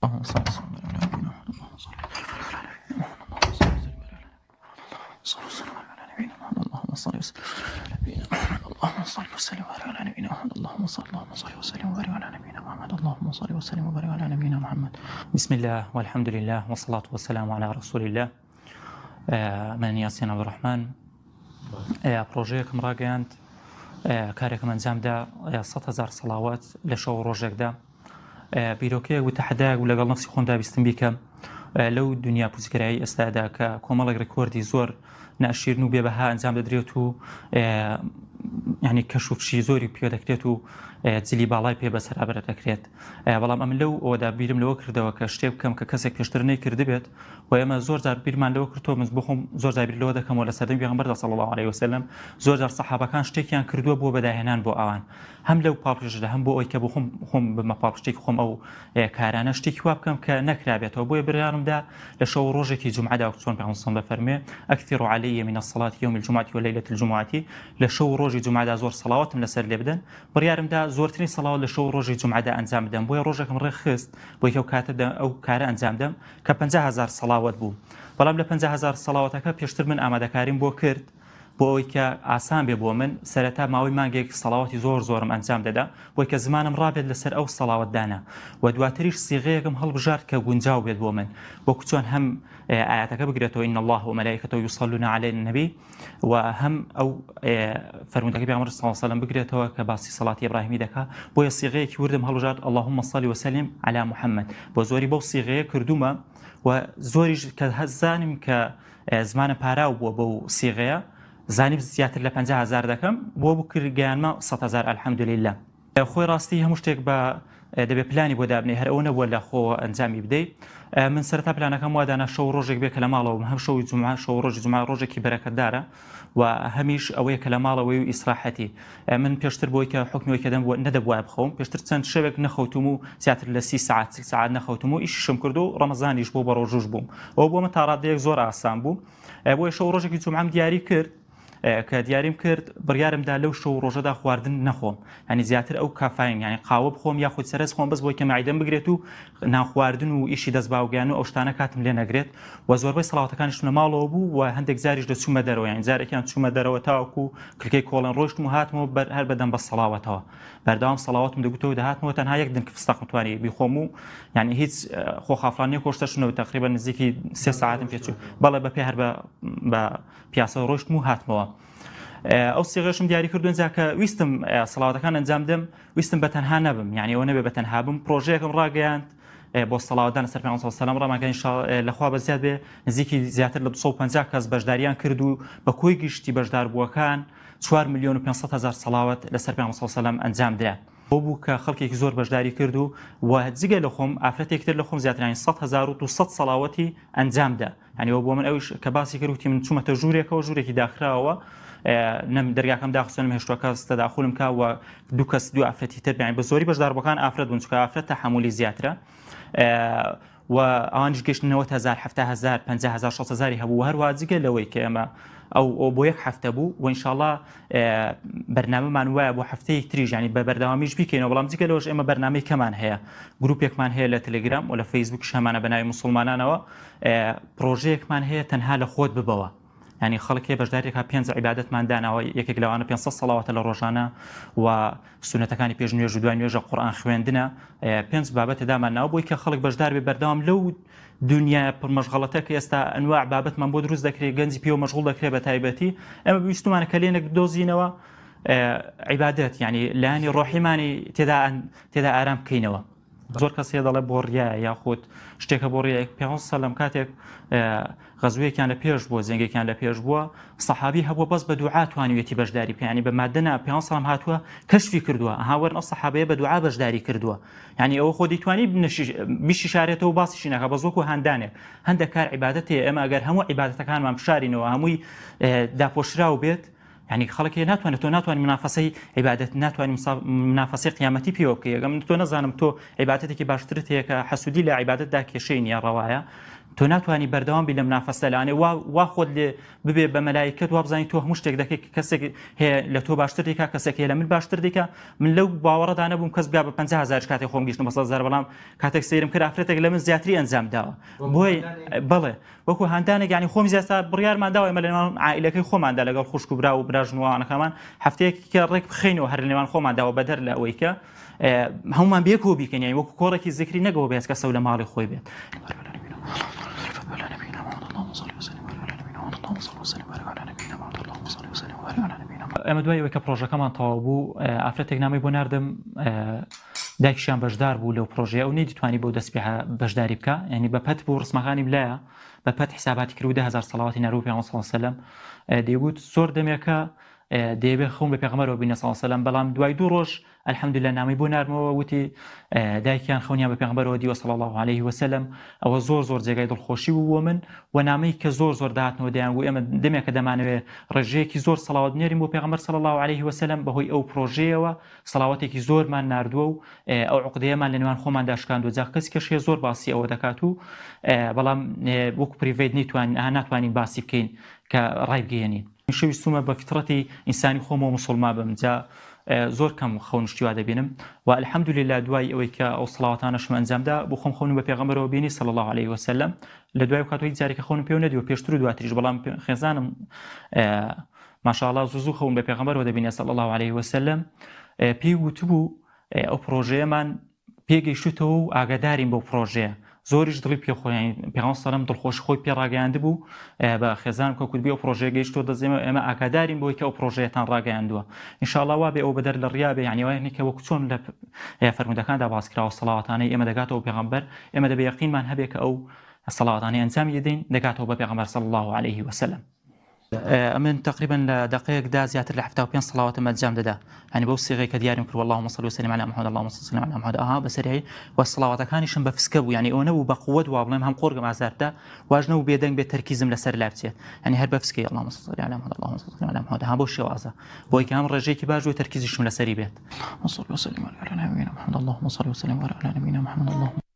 اللهم صل وسلم على نبينا محمد اللهم صل وسلم على نبينا محمد اللهم صل وسلم على نبينا محمد اللهم صل وسلم وبارك على نبينا محمد اللهم صل اللهم صل وسلم وبارك على نبينا محمد اللهم صل وسلم وبارك على نبينا محمد. بسم الله والحمد لله والصلاة والسلام على رسول الله. من یاسین عبدالرحمن پرۆژەیەکم ڕاگەیاند کارێکم ئەنجامدا 100 هزار سەڵاوات لە شەو ڕۆژێکدا بیرۆکەیەک و تەحەدایەک بوو لەگەڵ نەفسی خۆمدا ویستم بیکەم لەو دنیا پوچگەرایی ئێستادا کە کۆمەڵێک ڕیکۆردی زۆر ناشیرن و بێبەها ئەنجام دەدرێت و ینی کەش و فشی زۆری پێ دەکرێت و جلی باڵای پێ بەسەرابرە دەکرێت بەڵام ئەمن لەو ئەوەدا بیرم لەوە کردەوە کە شتێک بکەم کە کەسێک پێشتر نەیکردبێت و ئێمە زۆر جار بیرمان لەوە کردەوە من بۆ خۆم زۆر جار بیر لەوە دەکەمەوە لە سەردەمی پێغەمبەردا صلی الله علیه وسلم زۆر جار سەحابەکان شتێکیان کردووە بۆ بەداهێنان بۆ ئەوان هەم لەو پاڵپشتەدا هەم بۆ ئەوەی کە بۆ خۆم خۆم ببمە پاڵپشتێکی خۆم ئەو کارانە شتێکی وا بکەم کە نەکرابێتەوە بۆیە بڕیارمدا لە شەو و ڕۆژێکی جومعەدا وەک چۆن پێغەمبەر صلی دەفەرموێ اکثروا علی من الصلاة یوم الجمعة وليلة الجمعة لە شەو و ڕۆژی جومعەدا زۆر سەڵاوەتم لەسەر لێ بدەن بڕیارمدا زۆرترین سەڵاوەت لە شەو و ڕۆژی جومعەدا ئەنجام بدەم بۆیە ڕۆژێکم ڕێکخست بۆی ئەو کاتە ئەو کارە ئەنجام دەم کە 50 هەزار سەڵاوەت بوو بەڵام لە 50 هەزار سەڵاوەتەکە پێشتر من ئامادەکاریم بۆ کرد بۆ ئەوەی کە ئاسان بێ بۆ من، سەرەتا ماوەی مانگێک سەڵاواتی زۆر زۆرم ئەنجام دەدا، بۆی کە زمانم ڕابێت لەسەر ئەو سەڵاوەت دانە، وە دواتریش سیغەیەکم هەڵبژارد کە گونجاو بێت بۆ من، وەکو چۆن هەم ئایەتەکە بگرێتەوە ان اللە وملائکته یصلون علی النبی و هەم ئەو فەرموودەکەی پێغەمبەر صلی اللە علیه وسلم بگرێتەوە کە باسی سەڵاتی ئیبراهیمی دەکا، بۆیە سیغەیەکی وردم هەڵبژارد اللهم صل وسلم علی محمد، بۆ زۆری بەو سیغەیە کردوومە و زۆریش کە زانیم کە زمانم پاراو بووە بەو سیغەیە زانیم زیاتر لە 50 هەزار دەکەم بۆ بوو کرد گەیانمە 100 هەزار الحمدللە. خۆی ڕاستی هەموو شتێک بە دەبێ پلانی بۆ دابنێ هەر ئەوە نەبووە لە خۆوە ئەنجامی بدەی من سەرەتا پلانەکەم وا دانا شەو ڕۆژێک بێ کە لە ماڵەوەم هەم شەوی جومعە شەو ڕۆژی جومعە ڕۆژێکی بەرەکەتدارە و هەمیش ئەوەیە کە لە ماڵەوەی و ئیسراحەتی من پێشتر بۆی کە حکمی کە دەم نەدەبوایە بخەوم پێشتر چەند شەوێک نەخەوتوم و زیاتر لە 30 سەعات 40 سەعات نەخەوتم و ئیشیشم کرد و ڕەمەزانیش بوو بە ڕۆژوش بووم ئەو بۆ من تا ڕادەیەک زۆر ئاسان بوو بۆیە شەو ڕۆژێکی جومعەم دیاری کرد کە دیاریم کرد بڕیارم دا لەو شەو ڕۆژەدا خواردن نەخۆم ینی زیاتر ئەو کافاین یعنی قاوە بخۆم یاخود سەرز خۆم بەس بۆی کە مەعیدەم بگرێت و ناخواردن و ئیشی دەست باوگیان و ئەو شتانە کاتم لێ نەگرێت و زۆربەی سەڵاوەتەکانیشم لە ماڵەوە بوو و هەندێک جاریش دەچوومە دەرەوە یان جارێکیان چوومە دەرەوە تاوەکو کلکەی کۆڵێن ڕۆیشتم و هاتمەوە بەر هەر بەدەم بە سەڵاوەتەوە بەردەوام سەڵاوەتم دەگوتەوە دەهاتمەوە تەنها یەک دنک فستەقم توانی بیخۆم و یعنی هیچ خۆ خافڵان نیە کۆشتەشنەوە تقریبا نزیکی سێ ساعتم پێچوو بەڵێ بە پێ هەر بە بە پیاسە ڕۆشتم و هاتمەوە ئەو سیغەشم دیاری کردو جا کە ویستم سەڵاوەتەکان ئەنجام دەم ویستم بە تەنها نەبم یعنی ئەوە نەبێ بە تەنها بم پرۆژەیەکم ڕاگەیاند بۆ سەڵاوەدان لەسەر پێغەمبەر صلی الله علیه و سلم ڕامانگەیاند لەخوا بەزیاد بێ نزیکی زیاتر لە 250 کەس بەشداریان کرد و بە کۆی گشتی بەشداربووەکان 4 میلیۆن و 500 هەزار سەڵاوەت لەسەر پێغەمبەر صلی الله علیه و سلم ئەنجام درا. بۆ بوو کە خەڵکێکی زۆر بەشداری کرد و و جگە لە خۆم ئافرەتێکی تر لە خۆم زیاتر یانی 100 هەزار و 200 سەڵاوەتی ئەنجام دا. یانی ئەوە بۆ من ئەویش کە باسی کرد وتی من چوومەتە ژوورێکەوە ژوورێکی داخراوە نەم دەرگاکەم داخستوە نەم هێشتووە کەس تەداخولم کا و دوو کەس دوو ئافرەتی تر بیان بە زۆری بەشداربووەکان ئافرەت بوون چونکە ئافرەت تەحەمولی زیاترە و ئەوانیش گەشتنەوە هەزار 70 هەزار 50 هەزار 6 هەزاری هەبوو هەروە جگە لەوەی کە ئێمە ئەو ئەو بۆ یەک هەفتە بوو و ئینشاڵا بەرنامەمان وایە بۆ هەفتەیەک تریش ینی بە بەردەوامیش بیکەینەوە بەڵام جگە لەوەش ئێمە بەرنامەی کەمان هەیە گروپێکمان هەیە لە تەلەگرام و لە فەیسبوک هەمانە بە ناوی موسڵمانانەوە پرۆژەیەکمان هەیە تەنها لە خۆت ببەوە ینی خەڵک هەیە بەشداری دەکات پێنج عیبادەتمان داناوە یەکێک لەوانە 500 سەڵاواتە لە ڕۆژانە و سونەتەکانی پێش نوێژ و دوای نوێژە قورئان خوێندنە پێنج بابەتە دامان ناو بۆی کە خەڵک بەشدار بێ بەردەوام لەو دنیای پڕ مەشغەڵەتە کە ئێستا ئەنواع بابەتمان بۆ دروست دەکرێت گەنجی پێوە مەشغوڵ دەکرێت بە تایبەتی ئەمە ویستمانە کەلێنێک بدۆزینەوە عیبادەت یعنی لایەنی ڕۆحیمانی تێدا تێدا ئارام بکەینەوە زۆر کەس هەیە دەڵێ بۆ ڕیایە یاخود شتێکە بۆ ڕیایە پێغەمبەر سەلەم کاتێک غەزوەیەکیان لە پێش بووە جەنگێکیان لە پێش بووە سەحابی هەبووە بەس بە دوعا توانیویەتی بەشداری بکە ینی بە مادە نا پێغەمبەر سەلام هاتووە کەشفی کردووە ئەها وەرن ئەو سەحابەیە بە دوعا بەشداری کردووە یعنی ئەوە خۆ دەیتوانی بیشی شارێتەوە باسیشی ناکە بەس وەکو هاندانێک هەندێک کار عیبادەت هەیە ئێمە ئەگەر هەموو عیبادەتەکانمان بشارینەوە هەمووی داپۆشراو بێت یانی خەڵک هەیە ناتوانێت تۆ ناتوانانی منافەسەی عیبادەت ناتوانانی منافەسەی قیامەتی پێوە بکەی ئەگەم تۆ نەزانم تۆ عیبادەتێکی باشترت هەیە کە حەسوودی لە عیبادەتدا کێشەی نییە ڕەوایە. تۆ ناتوانی بەردەوام بی لە منافەسە لەوانەیە وا وا خۆت لێ ببێ بە مەلایکەت وابزانی تۆ هەموو شتێک دەکەی کە کەسێک هەیە لە تۆ باشتر دیکا کەسێک هەیە لە من باشتر دیکە من لەو باوەڕەدا نەبووم کەس بگا بە 50 هەزار کاتێک خۆم گەیشتم بە 100 هەزار بەڵام کاتێک سەیرم کرد ئافرەتێک لە من زیاتری ئەنجام داوە بۆی بەڵێ وەکو هاندانێک یعنی خۆم زیاتر بڕیارمان داوە ئێمە لە نێوان عائیلەکەی خۆماندا لەگەڵ خوشک و برا و براژن و ئەوانەکەمان هەفتەیەک کە ڕێک بخەینەوە هەر لە نێوان خۆماندا و بەدەر لە ئەوەی کە هەمومان بێکەوە بیکەین یعنی وەکو کۆڕێکی زیکری نەگەوە بێت کەسەو لە ماڵی خۆی بێت. ئێمە دوای ئەوەی کە پرۆژەکەمان تەواو بوو ئافرەتێک نامەی بۆ ناردم دایکیشیان بەشدار بوو لەو پرۆژەیە ئەو نەیدتوانی بەو دەستپێها بەشداری بکە ینی بە پەت بوو ڕسمەکانی بلایە بە پەت حساباتی کرد و 10000 سەڵاواتی ناردوو پێغەمبەر صلی الله علیه و سلم دەیگوت زۆر دەمێکە دەیەوێت خەون بە پێغەمبەرەوە بینە صلی الله علیه و سلم بەڵام دوای دوو ڕۆژ الحمدلله نامەی بۆ نارمەوە وتی دایکیان خەونیان بە پێغەمبەرەوە دیوە صلی الله علیه و سلم ئەوە زۆر زۆر جێگای دڵخۆشی بوو بۆ من و نامەی کە زۆر زۆر داهاتنەوە دەیان گوو ئێمە دەمێکە دەمانەوێ ڕێژەیەکی زۆر سەڵاوات بنێرین بۆ پێغەمبەر صلی الله علیه و سلم بەهۆی ئەو پرۆژەیەوە سەڵاواتێکی زۆرمان ناردووە و ئەو عقدەیەمان لە نێوان خۆماندا شکاندووە جا کەسی کەش هەیە زۆر باسی ئەوە دەکات و بەڵام وەکو private نیتوانین ناتوانین باسی بکەین کە ڕایبگەیەنین هەمیشە ویستومە بە فیتڕەتی ئینسانی خۆمەوە موسوڵمان بم جا زۆر کەم خەون شتی وا دەبینم و الحمدللە دوای ئەوەی کە ئەو سڵاواتانەشم ئەنجامدا بۆ خۆم خەونم بە پێغەمبەرەوە بینی صلی الله علیه وسلم لە دوای کاتەوە هیچ جارێکە خەونم پێوە نەدیوە پێشتر و دواتریش بەڵام خێزانم ماشاءالله زوو زوو خەون بە پێغەمبەرەوە دەبینێ صلی الله علیه وسلم پێی وتبوو ئەو پرۆژەیەمان پێگەیشتوتەوە و ئاگادارین بەو پرۆژەیە زۆریش دڵی پێ خۆیان پێغەمبەر سەلام دڵخۆشی خۆی پێ ڕاگەیاندبوو بە خێزان کە کوتبی ئەو پرۆژەیە گەیشتووە دەست ئێمە ئێمە ئاگادارین بۆی کە ئەو پرۆژەیەتان ڕاگەیاندووە ئینشاءاللە وا بێ ئەو بەدەر لە ڕیا بێ یعنی وایە کە وەکو چۆن لە فەرموودەکاندا باس کراوە سەڵاواتانەی ئێمە دەگاتەوە پێغەمبەر ئێمە دەبێ یەقینمان هەبێ کە ئەو سەڵاواتانەی ئەنجامی دەدەین دەگاتەوە بە پێغەمبەر صلی الله علیه وسلم ئەمن تقریبا لە دقەیەکدا زیاتر لە 75 سڵاواتم ئەنجام دەدا هەنی بەو سیغەی کە دیارم کرد اللهم صل وسلم على محمد اللهم صل وسلم على محمد ئەها بەسەری و سڵاواتەکانیشم بە فسکە بوو یعنی ئەوە نەبوو بە قوت وا بڵێم هەم قۆرگم ئازاردا واش نەبوو بێدەنگ بێت تەرکیزم لەسەر لا بچێت یعنی هەر بە فسکەی اللهم صل على محمد اللهم صل على محمد ها بۆ شێوازە بۆی کە هەم ڕێژەیەکی باش و تەرکیزیشم لەسەری بێت اللهم صل وسلم على نبينا محمد اللهم صل وسلم على نبينا محمد اللهم.